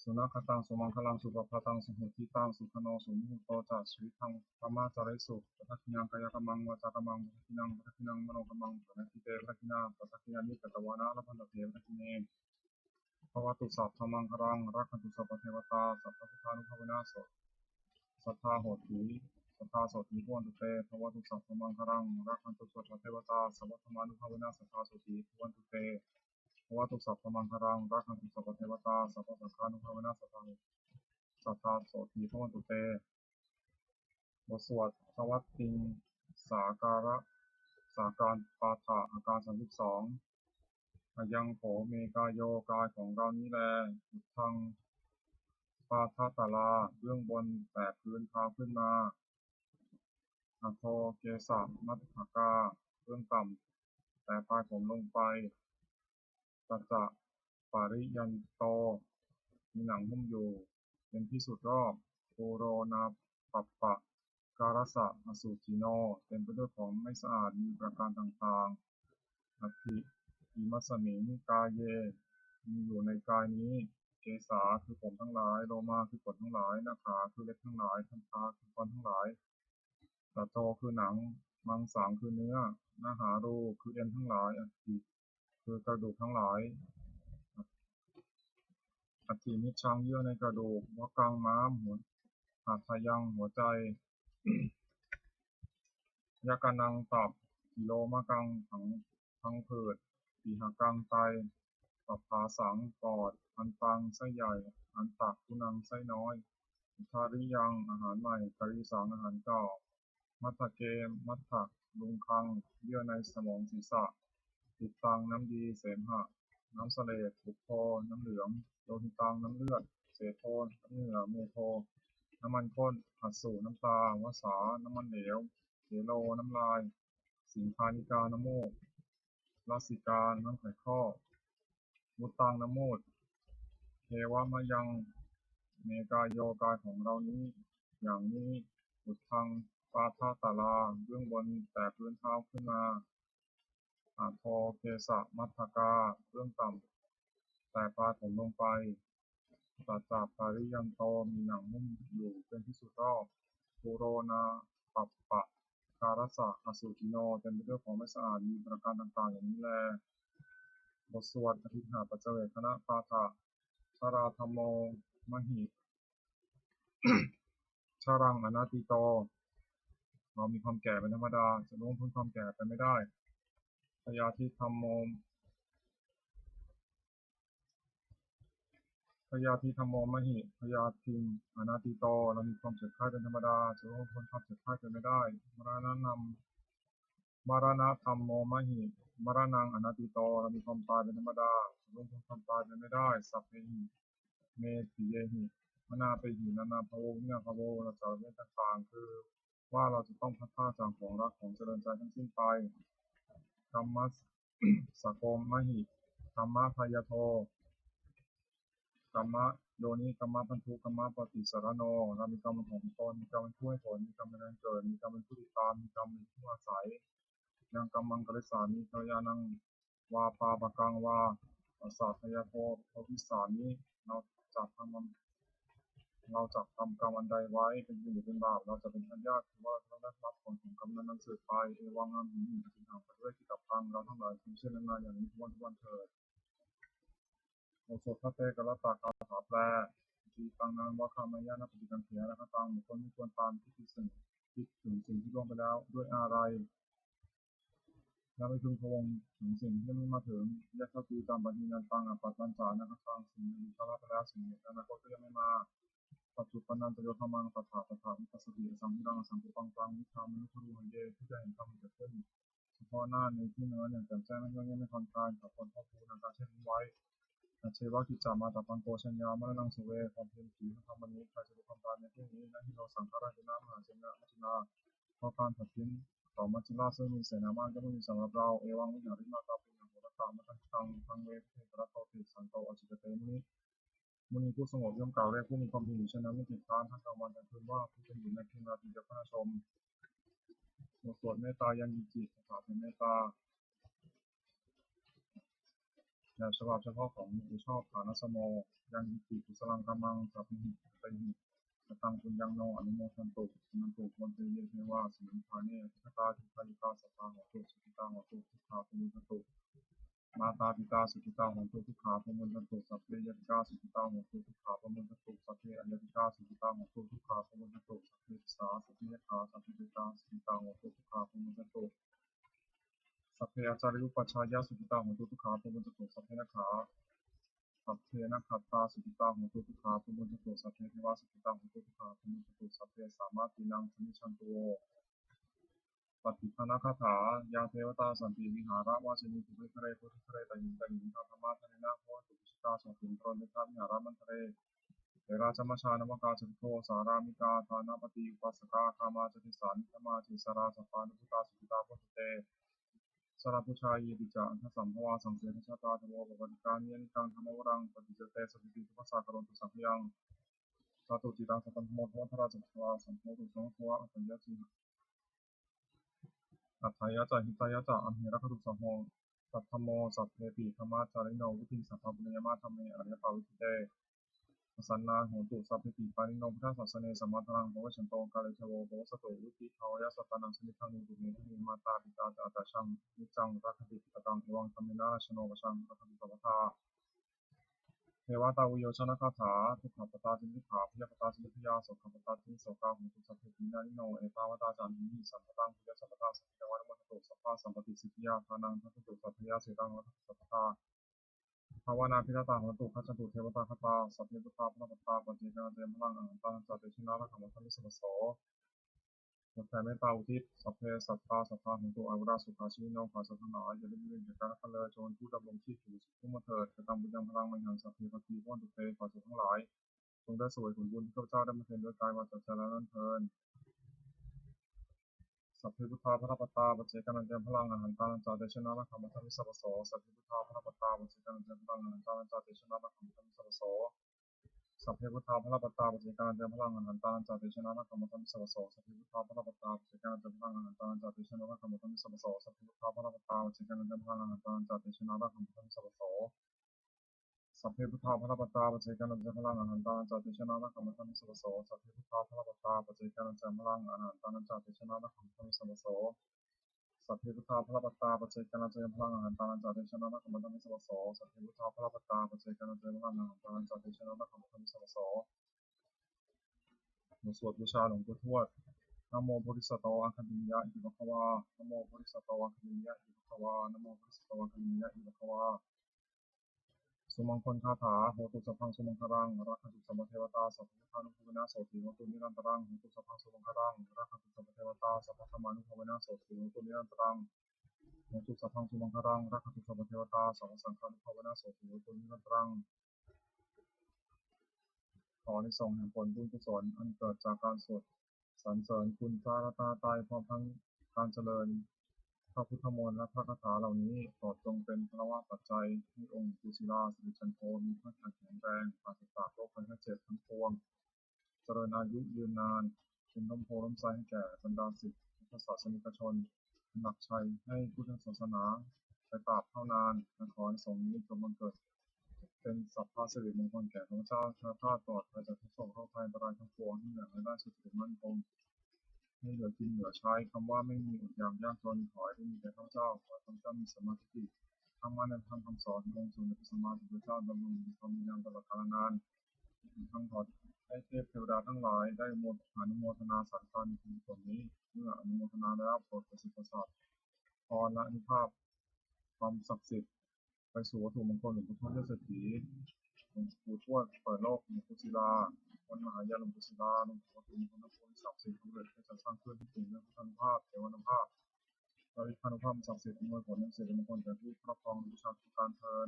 Sunakkhattaṃ sumaṅgalaṃ supabhātaṃ suhuṭṭhitaṃ, sukhaṇo sumuhutto ca suyiṭṭhaṃ brahmacārisu, padakkhiṇaṃ kāyakammaṃ vācākammaṃ padakkhiṇaṃ, padakkhiṇaṃ manokammaṃ paṇidhī te padakkhiṇā, padakkhiṇāni katvāna labhantatthe padakkhiṇe. Bhavatu sabbamaṅgalaṃ, rakkhantu sabbadevatā, sabbabuddhānubhāvena so sadā hoti, sadā sotthī bhavantu te. Bhavatu sabbamaṅgalaṃ, rakkhantu sabbadevatā, sabbadhammānubhāvena sadā sotthī bhavantu te. Bhavatu sabbamaṅgalaṃ, rakkhantu sabbadevatā, sabbasaṅghānubhāvena sadā, sadā sotthī bhavantu te. บทสวด Savattiṃsākāra สาการปาฐะ อาการ สามสิบสอง Ayaṃ kho me kāyo กายของเรานี้แล uddhaṃ pādatalā เบื้องบนแต่พื้นเท้าขึ้นมา adho kesamatthakā เบื้องต่ำแต่ปลายผมลงไป tañca pāriyanto มีหนังหุ้มอยู่ เป็นที่สุดรอบ pūro nāpappakālassa asucino เต็มไปด้วยของไม่สะอาดมีประการต่างๆ atthi imasmiṃ kāye มีอยู่ในกายนี้ kesā คือผมทั้งหลาย lomā คือขนทั้งหลาย nakhā คือเล็บทั้งหลาย dantā คือฟันทั้งหลาย taco คือหนัง maṃsaṃ คือเนื้อ nahārū คือเอ็นทั้งหลาย atthi คือกระดูกทั้งหลาย atthi mijjaṃ เยื่อในกระดูก vakkaṃ ม้าม หัว hadayaṃ หัวใจ yakanaṃ ตับ kilomakaṃ พัง พังผืด pihakaṃ ไต pabbāsaṃ ปอด antaṃ ไส้ใหญ่ antaguṇaṃ ไส้น้อย udariyaṃ อาหารใหม่ karīsaṃ อาหารเก่า matthake matthaluṅgaṃ เยื่อในสมองศีรษะ pittaṃ น้ำดี semha น้ำเสลด pubbo น้ำเหลือง lohitaṃ น้ำเลือด sedo น้ำเหงื่อ medo น้ำมันข้น assu น้ำตา vasā น้ำมันเหลว selo น้ำลาย siṅghāṇikā น้ำมูก lasikā น้ำไขข้อ muttaṃ น้ำมูตร evamayaṃ me kāyo กายของเรานี้ อย่างนี้ uddhaṃ pādatalā เบื้องบนแต่พื้นเท้าขึ้นมา adho kesamatthakā เบื้องต่ำแต่ปลายผมลงไป tañca pāriyanto มีหนังหุ้มอยู่เป็นที่สุดรอบ pūro nāpappakālassa asucino เต็มไปด้วยของไม่สะอาดมีประการต่างๆ อย่างนี้แล บทสวดอภิหาปัจจเวกขณปาฐะ jarādhammomhi jaraṃ anatīto เรามีความแก่เป็นธรรมดา จะล่วงพ้นความแก่ไปไม่ได้ byādhidhammo byādhidhammomhi byādhiṃ anatīto เรามีความเจ็บไข้เป็นธรรมดา จะล่วงพ้นความเจ็บไข้ไปไม่ได้ maraṇaṃ maraṇadhammomhi maraṇaṃ anatīto เรามีความตายเป็นธรรมดา จะล่วงพ้นความตายไปไม่ได้ sabbehi me piyehi manāpehi nānābhāvo vinābhāvo เราจะละเว้นต่างๆ คือว่าเราจะต้องพลัดพรากจากของรักของเจริญใจทั้งสิ้นไป kammassakomhi kammabhāyado kammayoni kammabandhu kammapaṭisaraṇo เรามีกรรมเป็นของตน มีกรรมเป็นผู้ให้ผล มีกรรมเป็นแดนเกิด มีกรรมเป็นผู้ติดตาม มีกรรมเป็นผู้อาศัย yaṃ kammaṃ karissāmi kalyāṇaṃ vā pāpakaṃ vā tassa dāyādo bhavissāmi เราจะทำ เราจะทำกรรมอันใดไว้ เป็นบุญหรือเป็นบาป เราจะเป็นทายาท คือว่าเราจะต้องได้รับผลของกรรมนั้นๆ สืบไป evaṃ amhehi paṭiggaṇhaṃ paṭivedikabbaṃ เราทั้งหลายจงพิจารณาอย่างนี้ทุกวันทุกวันเถิด บทสวดภัทเทกรัตตคาถาแปล Atītaṃ nānvāgameyya, nappaṭikaṅkhe anāgataṃ. บุคคลไม่ควรตามคิดถึงสิ่ง คิดถึงสิ่งที่ล่วงไปแล้วด้วยอาลัย และไม่พึงพะวงถึงสิ่งที่ยังไม่มาถึง Yatha tītaṃ pahīnantaṃ, appattañca anāgataṃ. สิ่งหนึ่งที่ล่วงไปแล้ว สิ่งนั้นอนาคตก็ยังไม่มา Paccuppannañca yo dhammaṃ, tattha tattha vipassati, asaṃhiraṃ asaṅkuppaṃ, taṃ viddhā manubrūhaye. ผู้ใดเห็นธรรมอันเกิดขึ้นเฉพาะหน้าในที่นั้นอย่างแจ่มแจ้ง และย่อมไม่คลอนคลานกับคนพอกพูนอาการเช่นนั้นไว้ Ajjeva kiccamātappaṃ, ko jaññā maraṇaṃ suve. ความเพียรขีดทั้งธรรมนี้ ใครจะรู้ความตายในที่นี้ Na hi no saṅgarena mahāsenena, maccunā. เพราะการผัดเพี้ยนของมัจจุราชซึ่งมีเสนามาก ย่อมไม่มีสำหรับเรา Evaṃ vihārimātāpiṃ, ahorattamatanditaṃ, taṃ ve bhaddekarattoti, santo ācikkhate muni. มุนีผู้สงบย่อมกล่าวเรียกผู้มีความเพียรอยู่เช่นนั้นไม่เกียจคร้านทั้งกลางวันกลางคืนว่า ผู้เป็นบุตรในเพียงราตรีเดียว คณชม บทสวดเมตตา Yaṅkiñci คาถาแผ่เมตตา แบบฉบับเฉพาะของหลวงปู่ชอบ ฐานะสโม Yaṅkiñci kusalaṃ kammaṃ sabbehi katehi kataṃ puññaṃ no anumodantu, suṇantu bhonto ye devā asmiṃ ṭhāne adhigatā, dīghāyukā sadā hontu, sukhitā hontu, dukkhā pamuñcantu. Mātāpitā sukhitā hontu, dukkhā pamuñcantu. Sabbe ñātikā sukhitā hontu, dukkhā pamuñcantu. Sabbe aññātikā sukhitā hontu, dukkhā pamuñcantu. Sabbe pisā sabbe ñātikā sabbe petā sukhitā hontu, dukkhā pamuñcantu. Sabbe ācariyupajjhāyā sukhitā hontu, dukkhā pamuñcantu. Sabbe nakkhattā sabbe nakkhattā sukhitā hontu, dukkhā pamuñcantu. Sabbe devā sukhitā hontu, dukkhā pamuñcantu. Sabbe sampattīnaṃ samijjhantu vo. Pattidānagāthā. Yā devatā santi vihāravāsinī, pubbe ghare bodhighare tahiṃ tahiṃ, tā dhammadānena bhavantu pūjitā, sotthiṃ karontedha vihāramaṇḍale. Therā ca majjhā navakā ca bhikkhavo, sārāmikā dānapatī upāsakā, gāmā ca desā nigamā ca issarā, sappāṇabhūtā sukhitā bhavantu te. Jalābujā yepi ca aṇḍasambhavā, saṃsedajātā athavopapātikā, niyyānikaṃ dhammavaraṃ paṭicca te, satteti devassa karontu saṅkhayaṃ. Ṭhātu cittaṃ sataṃ dhammo, dhammaddharā ca kushalā, saṅgho dosanuggahā atthāya ca atthāya ca hitāya ca. Amhe rakkhatu saddhammo, saddhammo sabbepi dhammacārino, vuḍḍhiṃ sampāpuṇeyyāma dhamme ariyappavedite. Pasannā hontu sabbepi pāṇino buddhasāsane, sammā dhāraṃ pavecchanto kāle devo pavassatu, vuḍḍhibhāvāya sattānaṃ samiddhaṃ netu medaniṃ. Mātā pitā ca atrajaṃ niccaṃ rakkhanti puttakaṃ, evaṃ dhammena rājāno pajaṃ rakkhanti sabbadā. Devatāuyyojanagāthā. Dukkhappattā ca niddukkhā, bhayappattā ca nibbhayā, sokappattā ca nissokā, hontu sabbepi pāṇino. Ettāvatā ca amhehi sambhataṃ puññasampadaṃ, sabbe devānumodantu sabbasampattisiddhiyā. Dānaṃ dadantu saddhāya, sīlaṃ rakkhantu sabbadā, bhāvanābhiratā hontu, gacchantu devatāgatā. Sabbe buddhā balappattā paccekānañca yaṃ balaṃ, arahantānañca tejena rakkhaṃ bandhāmi sabbaso. บทแผ่เมตตาอุทิศ Sabbe sattā sadā hontu averā sukhajīvino. ขอสัตว์ทั้งหลายอย่าได้มีเวรแก่กันและกันเลย จงเป็นผู้ดำรงชีพอยู่สุขทุกข์มาเถิด Kataṃ puññaphalaṃ mayhaṃ sabbe bhāgī bhavantu te. ขอสัตว์ทั้งหลายจงได้เสวยผลบุญที่ข้าพเจ้าได้บำเพ็ญด้วยกายวาจาใจแล้วนั้นเทอญ Sabbe buddhā balappattā paccekānañca yaṃ balaṃ, arahantānañca tejena rakkhaṃ bandhāmi sabbaso. Sabbe buddhā balappattā paccekānañca yaṃ balaṃ, arahantānañca tejena rakkhaṃ bandhāmi sabbaso. Sabbe buddhā balappattā paccekānañca yaṃ balaṃ, arahantānañca tejena rakkhaṃ bandhāmi sabbaso. Sabbe buddhā balappattā paccekānañca yaṃ balaṃ, arahantānañca tejena rakkhaṃ bandhāmi sabbaso. Sabbe buddhā balappattā paccekānañca yaṃ balaṃ, arahantānañca tejena rakkhaṃ bandhāmi sabbaso. Sabbe buddhā balappattā paccekānañca yaṃ balaṃ, arahantānañca tejena rakkhaṃ bandhāmi sabbaso. Sabbe buddhā balappattā paccekānañca yaṃ balaṃ, arahantānañca tejena rakkhaṃ bandhāmi sabbaso. Sabbe buddhā balappattā paccekānañca yaṃ balaṃ, arahantānañca tejena rakkhaṃ bandhāmi sabbaso. Sabbe buddhā balappattā paccekānañca yaṃ balaṃ, arahantānañca tejena rakkhaṃ bandhāmi sabbaso. บทสวดบูชาหลวงปู่ทวด Namo bodhisatto āgantimāya iti bhagavā. Namo bodhisatto āgantimāya iti bhagavā. Namo bodhisatto āgantimāya iti bhagavā. Sumaṅgalagāthā. Hotu sabbaṃ sumaṅgalaṃ, rakkhantu sabbadevatā, sabbabuddhānubhāvena sotthī hontu nirantaraṃ. Hotu sabbaṃ sumaṅgalaṃ, rakkhantu sabbadevatā, sabbadhammānubhāvena sotthī hontu nirantaraṃ. Hotu sabbaṃ sumaṅgalaṃ, rakkhantu sabbadevatā, sabbasaṅghānubhāvena sotthī hontu nirantaraṃ. ขออานิสงส์แห่งผลบุญกุศลอันเกิดจากการสวดสรรเสริญคุณพระรัตนตรัย พร้อมทั้งการเจริญพระพุทธมนต์และพระคาถาเหล่านี้ โปรดจงเป็นพลวปัจจัยให้องค์หลวงปู่ศิลา สิริจันโท มีพระทัยแข็งแรง ปราศจากโรคภัยไข้เจ็บทั้งปวง เจริญอายุยืนนาน เป็นร่มโพธิ์ร่มไทรให้แก่บรรดาศิษย์พุทธศาสนิกชน เป็นหลักชัยให้พุทธศาสนาไปตราบเท่านาน และขออานิสงส์นี้จงบังเกิดเป็นสัพพสิริมงคลแก่ข้าพเจ้า แคล้วคลาดปลอดภัยจากทุกข์โศกโรคภัยอันตรายทั้งปวง ให้มีรายได้สุจริตมั่นคง ให้เหลือกินเหลือใช้ คำว่าไม่มีอดอยากยากจน ขอให้ได้มีแก่ข้าพเจ้า ขอให้ข้าพเจ้ามีสัมมาทิฏฐิ ตั้งมั่นในธรรมคำสอนที่ลงสู่ในพระสัมมาสัมพุทธเจ้า ดำรงอยู่ในความดีงามตลอดกาลนาน ทั้งหลายให้เทพเทวดาทั้งหลายได้โมทอนุโมทนาสาธุการในบุญกุศลนี้ เมื่ออนุโมทนาแล้วโปรดประสิทธิ์ประสาทพรและอานุภาพความศักดิ์สิทธิ์ไปสู่วัตถุมงคลหลวงปู่ทวดยอดเศรษฐี หลวงปู่ทวดเปิดโลกหลวงปู่ศิลา วัดมหาญาณหลวงปู่ศิลา หลวงปู่วัตถุมงคลนครศักดิ์สิทธิ์สำเร็จได้จัดสร้างขึ้นที่ถึงเรื่องพุทธานุภาพเทวานุภาพและอิทธานุภาพศักดิ์สิทธิ์อำนวยผลเป็นสิริมงคลแก่ผู้ครอบครองบูชาทุกการเทิน